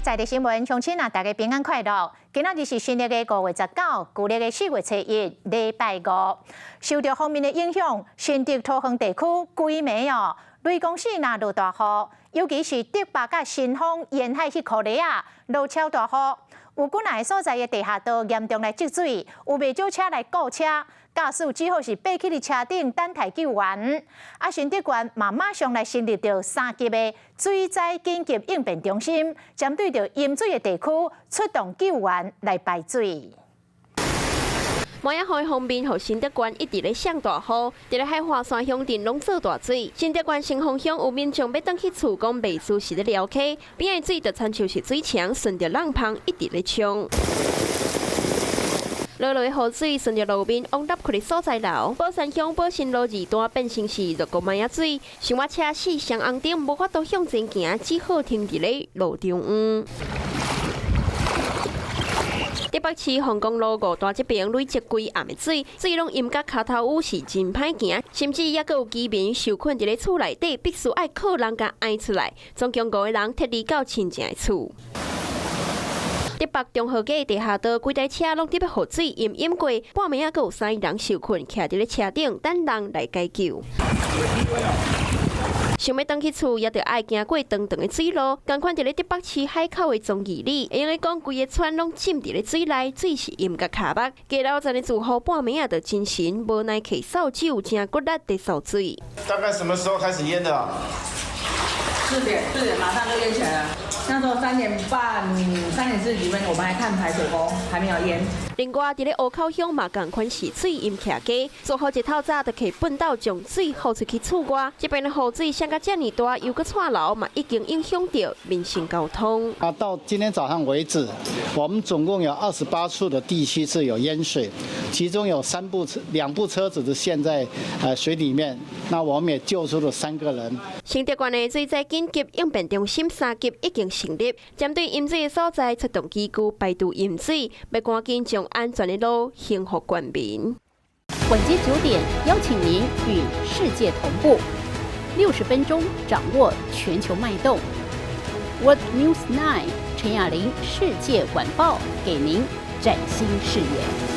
在地新聞，鄉親啊，大家平安快樂。今仔日是新曆的5月19，舊曆的4月初1，禮拜五。受著鋒面的影響，新竹桃園地區規暝哦，雷公四若落大雨，尤其是竹北佮新豐沿海彼箍里仔，落超大雨。有幾若个所在的地下道嚴重來積水，有袂少車來顧車，駕駛只好是爬起佇車頂等待救援。啊，新竹縣嘛馬上來成立著三級的水災緊急應變中心，針對著淹水的地區出動救援來排水。滿仔雨鋒面，予新竹縣一直咧摔大雨，佇咧海華山鄉鎮攏做大水。新竹縣新豐鄉有民眾欲轉去厝，講袂輸是咧撩溪，邊仔的水就親像是水牆，順著浪芳一直咧衝。落落的雨水順著路面往凹開的所在流。寶山鄉寶新路二段變成是落個滿仔水，想欲車死雙紅燈，無法度向前行，只好停佇咧路中央。竹北市鳳公路五段這邊累積規暗的水，水攏淹甲跤頭趺是真歹行，甚至猶閣有居民受困佇咧厝內底，必須愛靠人共絢出來。總共五個人撤離到親情的厝。竹北中和街地下道，規台車攏佇咧予水淹淹過，半暝猶閣有三個人受困，徛佇咧車頂等人來解救。想欲轉去厝，也著愛行過長長的水路。仝款佇咧竹北市海口的忠義里，會用得講規个村攏浸佇咧水內，水是淹甲跤目。加樓層的住戶半暝仔就精神，無奈提掃帚，誠骨力佇掃水。大概什麼時候開始淹的？4點，4點馬上就淹起來了。那時候3點半，3點40幾分，我們還看排水溝，還沒有淹。另外，佇咧湖口鄉嘛，仝款是水淹徛家，做好一透早就提畚斗將水放出去厝外。這邊的雨水摔甲遮爾大，又閣掣流，嘛已經影響著民生交通。啊，到今天早上為止，我們總共有28處的地區是有淹水，其中有三部車、兩部車子是陷在水裡面，那我們也救出了三個人。新竹縣的水災緊急應變中心三級已經成立，針對淹水的所在出動機具排除淹水，欲趕緊將安全的路還予縣民。晚間9點，邀請您與世界同步，60分鐘掌握全球脈動。World News 9 陳雅玲世界晚報，給您嶄新視野。